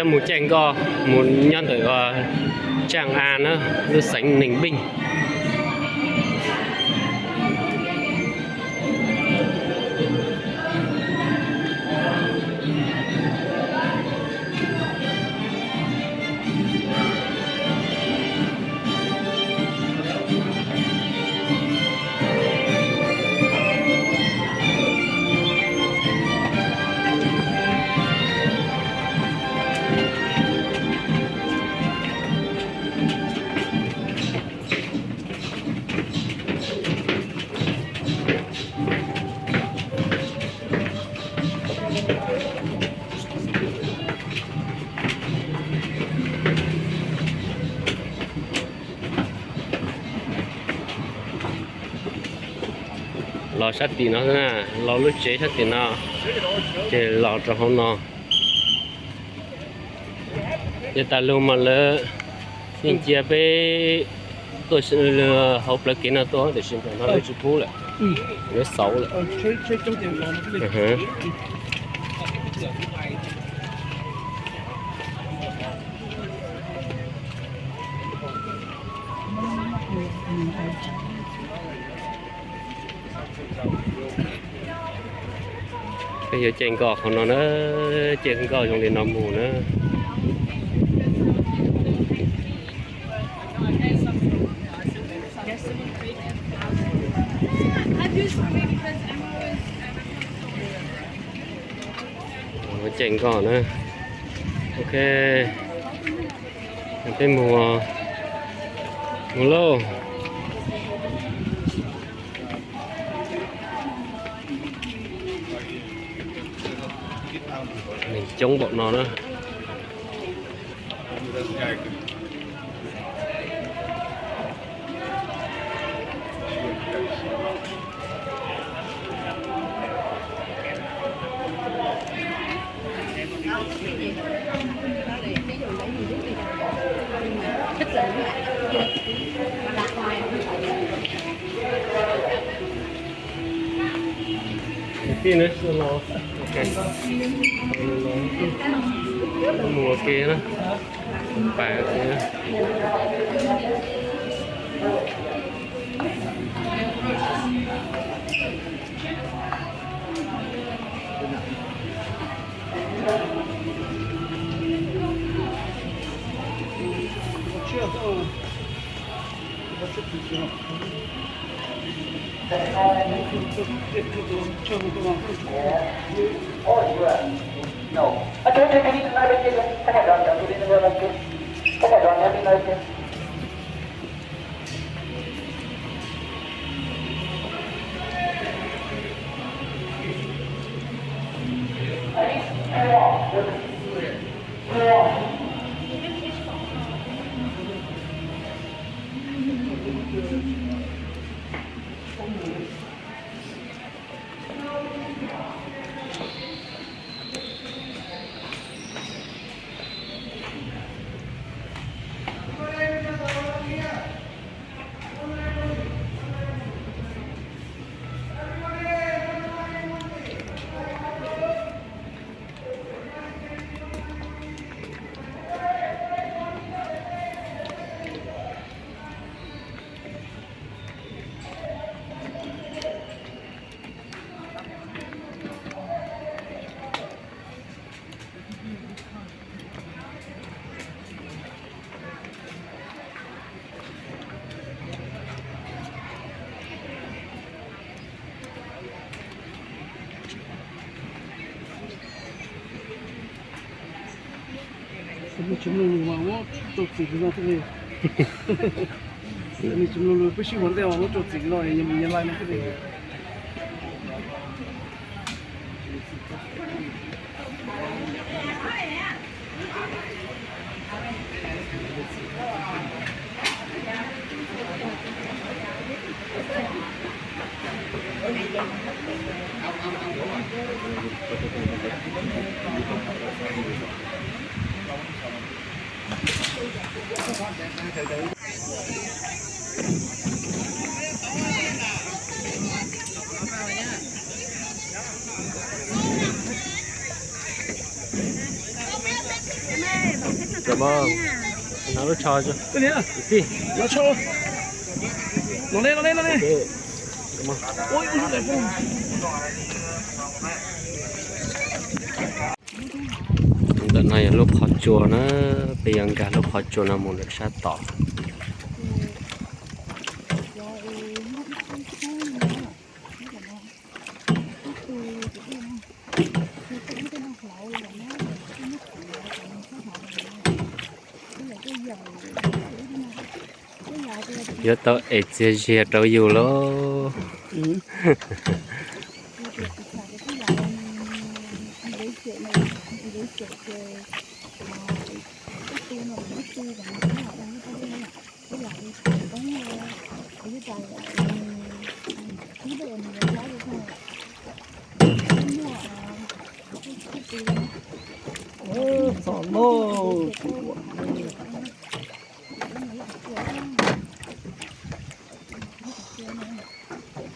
Mus caij nkoj mus nyob ntawm Tràng An na, lub xeev Ninh Bình. Los sab tim no, los lub tsev sab tim no, ces los rau hauv no. Yog tas lug mas lawv yeej cia peb tuaj hauv plawv kev no tuaj, tiam sis no lawv tsis pub lawm, lawv xauv lawm. Peb yuav caij nkoj qhov no na, caij nkoj zoo li no mus na. Caij nkoj na. Ok, peb mus, mus lauj. Neeg coob npaum no na. Kwv tij no los, mus ua ke na, pais ua ke na. Tsis mloog lus mas muab rau txim li no thiaj li, tsis mloog lus peb sib ua ntej mas muab rau txim li no, nyias mus nyias laij no thiaj li. Nov lub tsho tij. Ntawm no yog lub qhov tsua na, peb yuav nkag lub qhov tsua no mus ntawm sab tod. Yuav tau ev txiag ziag rau yus lauj.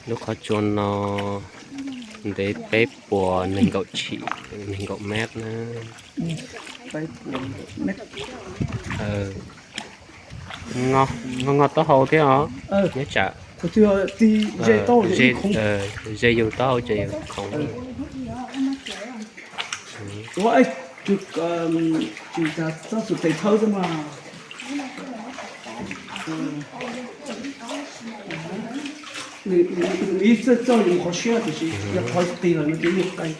Lub qhov tsua no ntev peb puas nees nkaum tshim, nees nkaum mev na. Noj, noj taub hau thiab os. Nyob tsam ze yus taub hau ces yus khoov. Ib txawj txog yus qhov siab tiam sis yog qhov qis lawm no ces yeej qis.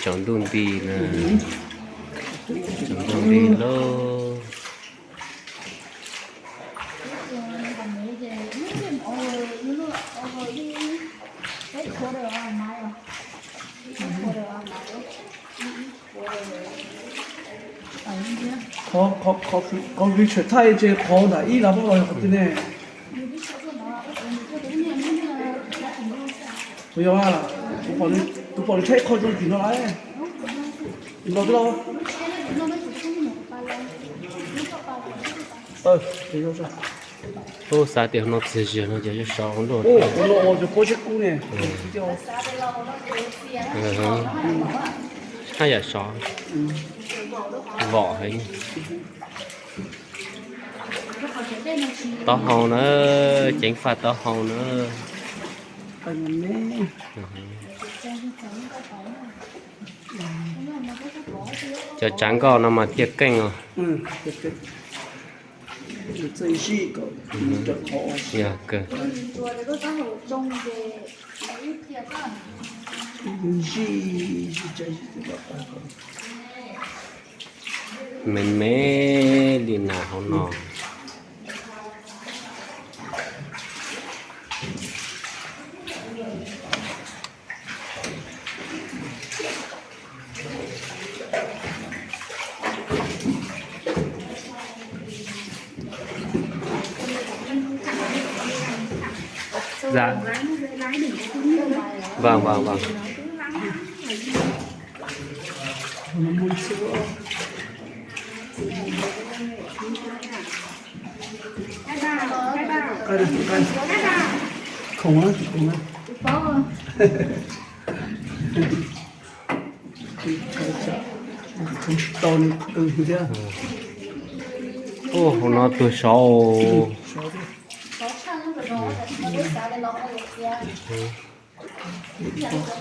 Tsaus ntuj nti na, tsaus ntuj nti lauj. Qhov, qhov, qhov, qhov visual thaij ces qhov ntawm ib los pab los yog qhov twg ne? Yog, kuv pom nws thaij qhov zoo tim no lawm. Los twb los. Ub, xav tias no txiag ziag no ces yog sov luaj. Ub, ua no ua cov pob zeb kub ne. Haj yam sov, vom heev. Taub hau na, ceev faj taub hau na. Cov tsav nkoj no mas thiaj keej os. Yog kawg. Me me li nas hauv no. Dạ. Vâng, vâng, vâng. Khoom, khoom. Tsis tau nws qw thiab. Ub, hauv no tuag sov.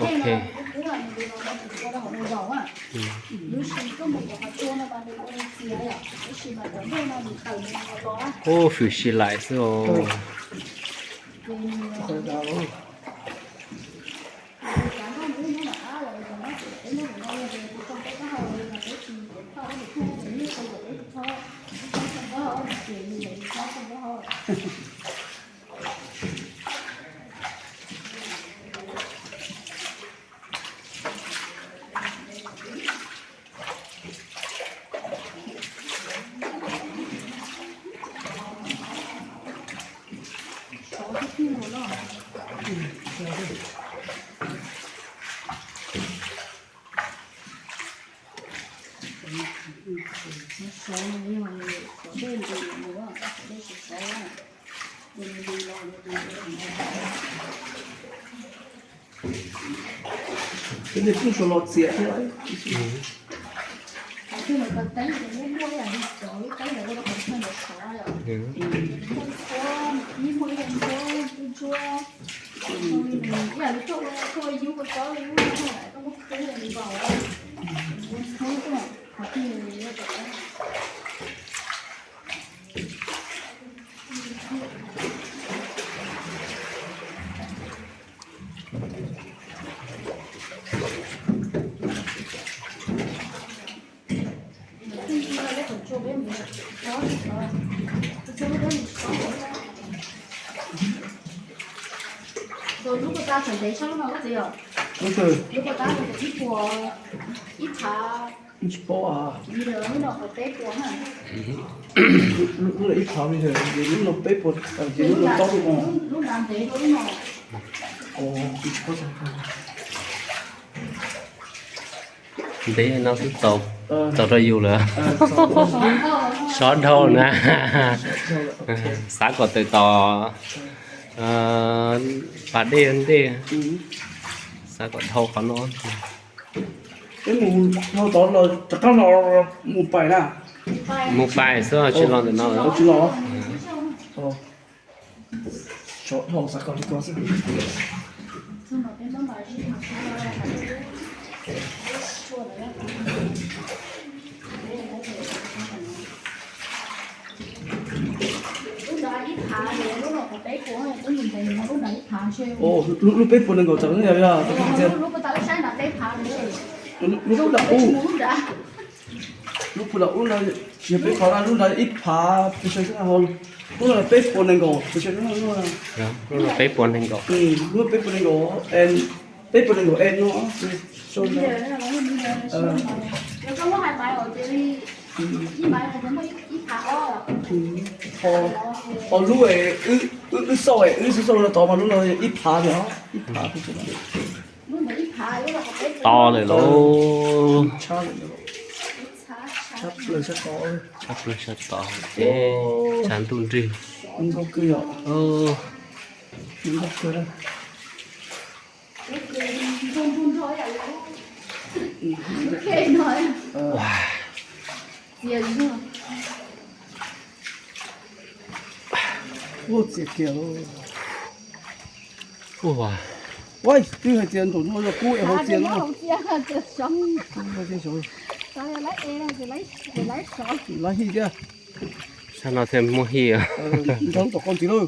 Ok. Ub, fwm si laim xwb os. Peb tej pub suav los txias thiab. Lub puas tas tseem ntev tshaj lub no ua txiv os. Lub puas tas ib puas, ib phav. Tsis paub a. Lub no peb puas na. Lub no ib phav li, ces lub no peb puas, ces lub no tob lub no. Lub ntev dua lub no. Ntev no twb txaus rau yus lawm. Sov dhau na. Xav kom tawm tom pas dej ntej, xav kom dhau qhov no. Peb mus no tod los rov qab no mus pais na. Mus pais xwb tsis los ntawm no. Tsis los. Sov dhau xav kom li ko xwb. Lub peb puas nees nkaum tawm yog, lub peb puas nees nkaum. Lub puas nram ub no tsis yog peb phav na, lub nrad ib phav pes tsawg xwb na, lub no peb puas nees nkaum pes tsawg xwb na. Lub no peb puas nees nkaum, lub peb puas nees nkaum, peb puas nees nkaum es no. Ho lub wb xauj, wb xauj no tod mas lub no ib phav li os, ib phav pes tsawg. To lawm lauj. Tshaj plaws tshaj to. Tshaj plaws tshaj to. Tshav ntuj nrig. Ua txias kiag. Ua, twb hais tias nraum no yog kub es hauv txias no. Laiv hij thiab. Sab no thiaj muaj hij. Nrog lub tom koj ntxiv lauj.